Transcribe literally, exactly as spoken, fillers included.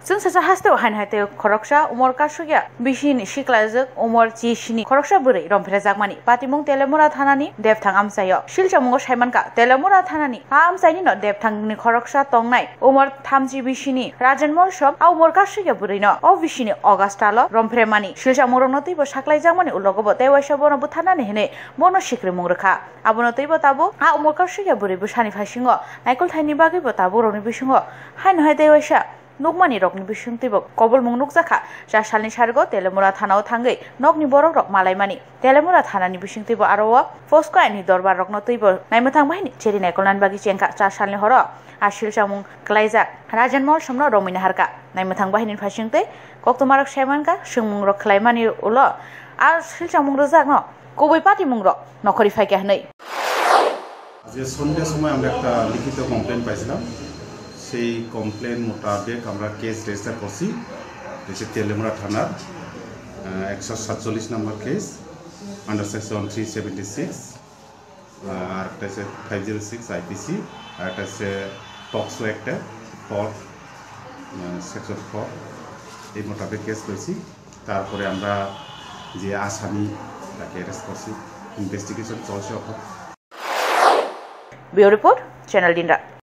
Chwngsacha hasteo haino hai tei khoroksa umor kasukya bisini siklajwk umor chisni khoroksa bwrwi romphrejakmani patimung Telemura thanani Depthang amchaio. Silchamungo saimankha, Telemura thanani a amchainino Depthangni khoroksa tongnai umor thamchi bisini Rajen Molsom a umor kasukya bwrwino o bisini Augustalo romphre mani. Silchamungrokno teibo saklaijakmani ulogobo tei waisa bono butharnani hinwi bono sikrimung rwkha. Abono teibo tabuk a umor kasukya bwrwi bwsani phaisingo naikolthaini bagwibo tabukrokni bisingo haino hai tei waisa nukmani rokni bising teibo kobolmung nukjakha. Cha salni sarigo Telemura thanao thangwi nokni borokrok malaimani. Telemura thanani bising teibo aro o POCSO aini dorbar rokno teibo naimwthang bahini cheri naikolnani bagwi chengkha. Cha salni horo a silchamung klaijak Rajen Molsomno romwi naharkha. Naimwthang bahini phasing tei koktwmarok saimankha, swngmungrok khlaimani ulo a silchamung rwjakno kubui patimungrok nokhorwi phaikha hwnwi. যে সন্ধ্যার সময় আমরা একটা লিখিত কমপ্লেন পাইছিলাম। সেই কমপ্লেন মোতাবেক আমরা কেস রেজিস্টার করছি। এটা হচ্ছে তেলেমুড়া থানার একশো সাতচল্লিশ number case, under section three seventy six, আর একটা হচ্ছে ফাইভ জিরো সিক্স আইপিসি, আর একটা হচ্ছে পক্সো একটা ফর, সেকশন ফর। এই মোতাবেক কেস করেছি। তারপরে আমরা যে আসামি, তাকে অ্যারেস্ট করছি। ইনভেস্টিগেশন চলছে এখন। Bureau Report, Channel Dinra.